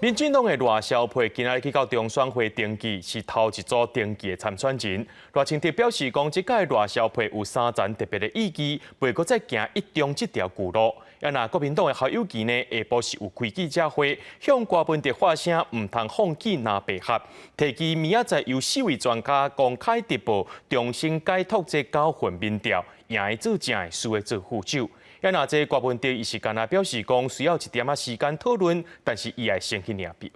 民進黨的賴蕭配今仔日去到中選會登記，是頭一組登記的參選人。賴清德表示講，這屆賴蕭配有三層特別的意義，袂閣再行一中這條舊路。啊，若國民黨的侯友宜呢，下晡是有開記者會，向柯文哲發聲，毋通放棄藍白合，提議明仔載由四位專家公開直播，重新解讀這九份民調，贏的做正，輸的做副手。啊，若這柯文哲伊是干焦表示講，需要一點仔時間討論，但是伊會先去領票。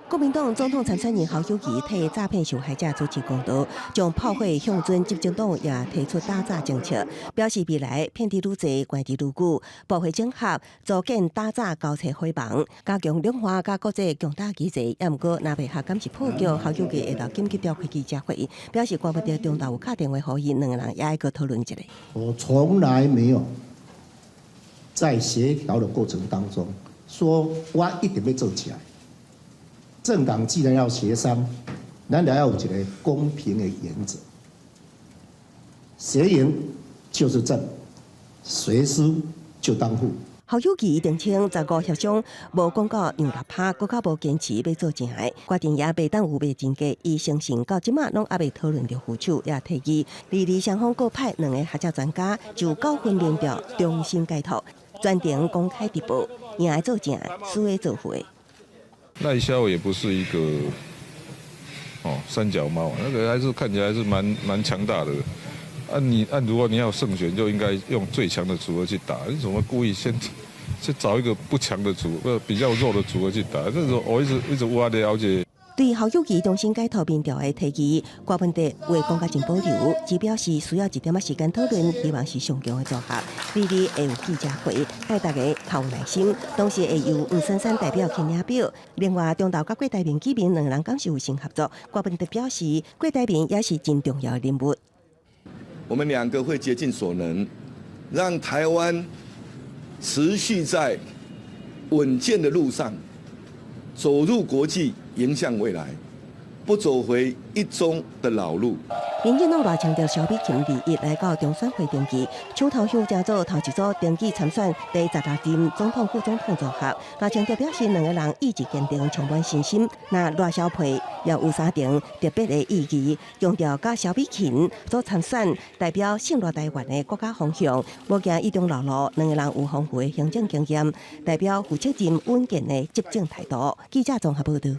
國民黨總統參選人侯友宜替詐騙受害者主持公道，將炮火向準執政黨也提出打詐政策，表示未來騙得愈濟，關得愈久，部會整合，組建打詐交叉火網，加強兩岸佮國際強打機制。也毋過藍白合敢是破局，侯友宜下晝緊急召開記者會，表示柯文哲中晝有敲電話予伊，兩個人也愛閣討論一下。我從來沒有在協調的過程當中，說我一定欲做正的。政黨既然要協商，咱就要有一個公平的原則，誰贏就是正，誰輸就當副。侯友宜澄清，15協商無講到讓六趴，閣較無堅持欲做正的，決定也袂當有賣真價。伊相信到這馬攏猶未討論著副手，也提議厘厘雙方各派兩个學者專家就九份民調重新解讀，全程公開直播，贏的做正，輸的做副的。賴蕭也不是一個哦三腳貓，那個還是看起來還是蠻強大的。啊你啊，如果你要勝選，就應該用最強的組合去打。你怎麼故意先去找一個不強的組合，比較弱的組合去打？這種我一直一直無法了解。對侯友宜重新解讀民調的提議，柯文哲話講甲真保留，只表示需要一點仔時間討論，希望是上強的組合。厘厘會有記者會，帶大家較有耐心。同時會由黃珊珊代表去領表。另外，中投佮郭台銘見面，兩个人敢是有新合作。柯文哲表示，郭台銘也是真重要的人物。我們兩個會竭盡所能，讓台灣持續在穩健的路上走入國際，迎向未來，不走回一中的老路。民進黨賴清德、蕭美琴二一來到中選會登記，搶頭香成做頭一組登記參選第十六任總統副總統組合。賴清德表示，兩個人意志堅定，充滿信心。那賴蕭配也有三重特別的意義，強調佮蕭美琴做參選，代表勝賴台灣的國家方向，無驚一中老路。兩個人有豐富的行政經驗，代表負責任穩健的執政態度。記者綜合報道。